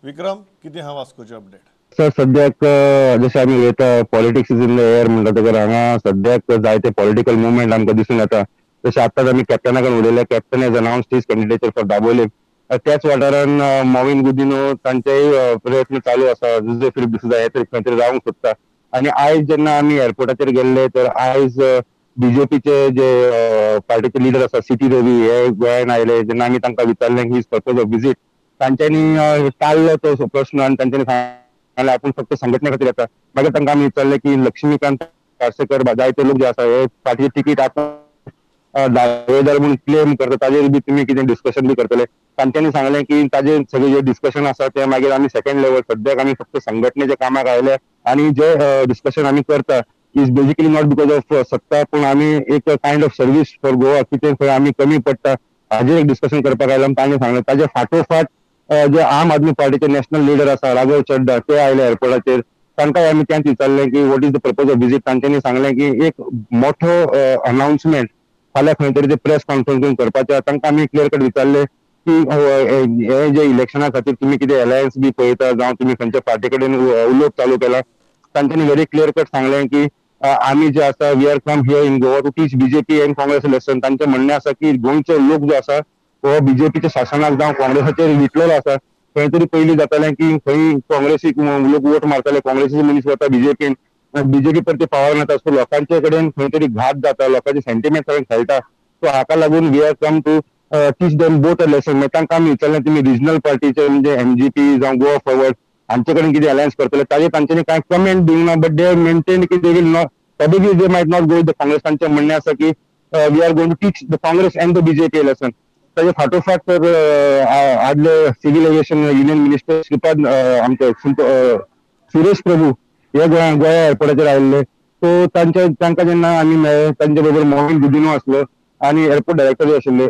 विक्रम, कितें आहा वास्कोची update? Sir, सद्याक जशें आमी उलयता politics is in the air म्हणटा तर हांगा सद्याक जायते पॉलिटिकल मुवमेंट आमकां दिसून येता. जशें आतांच आमी कॅप्टना कडेन उलयले, captain has announced his candidature for Dabolim. त्याच वाठारान मॉविन गुदिनो तांचेय प्रयत्न चालू आसा. जुजे फिलीप डिसोजा हे तरी खंय तरी रावंक सोदता. आनी आयज जेन्ना आमी एअरपोर्टाचेर गेल्ले तर आयज बीजेपीचे जे पार्टीचे लिडर आसा सिटी रवी हे गोंयान आयले. जेन्ना आमी तांकां विचारलें his purpose of visit, तांच्यांनी टाळ्ळो तो प्रश्न आनी तांच्यांनी सांगलें आपूण फक्त संघटने खातीर येता. मागीर तांकां आमी विचारलें की लक्ष्मीकांत पार्सेकर जायते लोक जे आसा हे पार्टीचे तिकीट आपूण दावेदार म्हणून क्लेम करता, ताजेर बी तुमी कितें डिस्कशन बी करतले. तांच्यांनी सांगलें की ताजेर सगळे जे डिस्कशन आसा ते मागीर आमी सेकंड लेवल, सद्याक आमी फक्त संघटनेच्या कामाक आयले आनी जे डिस्कशन आमी करता is basically not because of सत्ता, पूण आमी एक kind of service for Goa, कितें खंय आमी कमी पडटा हाजेर एक डिस्कशन करपाक आयला. तांणी सांगलें. ताजे फाटोफाट जे आम आदमी पार्टीचे नॅशनल लिडर आसा राघव चड्डा ते आयले एअरपोर्टाचेर. तांकां आमी त्याच विचारलें की what is the purpose of visit. तांच्यांनी सांगलें की एक मोठो अनाउन्समेंट फाल्यां खंय तरी ते प्रेस कॉन्फरन्स करपाचे. तांकां आमी क्लियर कट विचारलें की हे जे इलेक्शना खातीर तुमी कितें अलायन्स बी पळयता जावं तुमी खंयच्या पार्टी कडेन उलोवप चालू केलां. तांच्यांनी व्हेरी क्लियर कट सांगलें की आमी जे आसा we are come here in Goa to teach BJP and Congress lesson. तांचें म्हणणें आसा की गोंयचो लोक जो आसा हो बीजेपीच्या शासनाक जावं काँग्रेसाचेर विटलेलो आसा. खंय तरी पयलीं जातालें की खंय काँग्रेसीक लोक वोट मारताले, काँग्रेसीचे मनीस वता बीजेपीन, बीजेपी परती पावर येता. सो लोकांचे कडेन खंय तरी घात जाता, लोकांचे सेंटिमेंट सगळें खेळटा. सो हाका लागून we are come to teach them both a lesson. मागीर तांकां आमी विचारलें तुमी रिजनल पार्टीचे म्हणजे एमजीपी जावं गोवा फॉरवर्ड हांचे कडेन कितें अलायन्स करतले. ताजेर तांच्यांनी कांय कमेंट दिवंक ना, बट they maintain की they will not, probably they might not go with the Congress. तांचें म्हणणें आसा की we are going to teach the Congress and the BJP lesson. ताजे फाटोफाट तर आदले civil aviation union minister Shripad आमचे सुरेश प्रभू हे गोंया एअरपोर्टाचेर आयिल्ले. सो तांकां जेन्ना आमी मेळ्ळे तांचे बरोबर मोहीन गुदिनो आसलो आनी एअरपोर्ट डायरेक्टर आशिल्ले.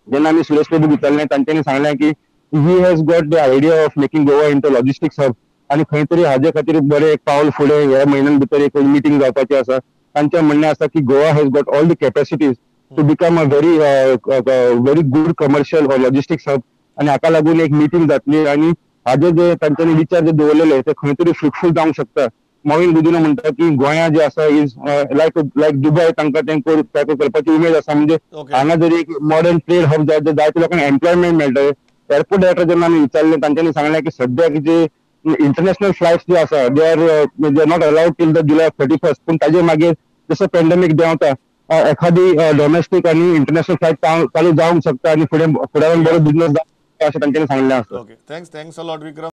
जेन्ना आमी सुरेश प्रभू विचारलें तांच्यांनी सांगलें की he has got the idea of making Goa into logistics hub आनी खंय तरी हाजे खातीर बरें एक पावल फुडें ह्या म्हयन्यान भितर एक मिटींग जावपाची आसा. तांचें म्हणणें आसा की Goa has got all the capacities to become a very very good commercial or logistics hub आनी हाका लागून एक मिटींग जातली आनी हाजे जे तांच्यांनी विचार जे दवरलेले ते खंय तरी फ्रुटफूल जावंक शकता. मॉविन गुदिनो म्हणटा की गोंया जे आसा is like like Dubai, तांकां तें करपाची उमेद आसा. म्हणजे हांगा जरी एक मॉडर्न ट्रेड हब जाय जायते लोकांक एम्प्लॉयमेंट मेळटलें. एअरपोर्ट डायरेक्टर जेन्ना आमी विचारलें तांच्यांनी सांगलें की सद्याक जे इंटरनॅशनल फ्लायट्स जे आसा they are not allowed till the July 31, पूण ताजे मागीर जसो पेंडेमीक देंवता एखादी डोमेस्टीक आनी इंटरनॅशनल फ्लायट चालू जावंक शकता आनी फुडें फुडारान बरो बिजनस जावंक अशें तांच्यांनी सांगलें आसा. Okay, thanks a lot Vikram.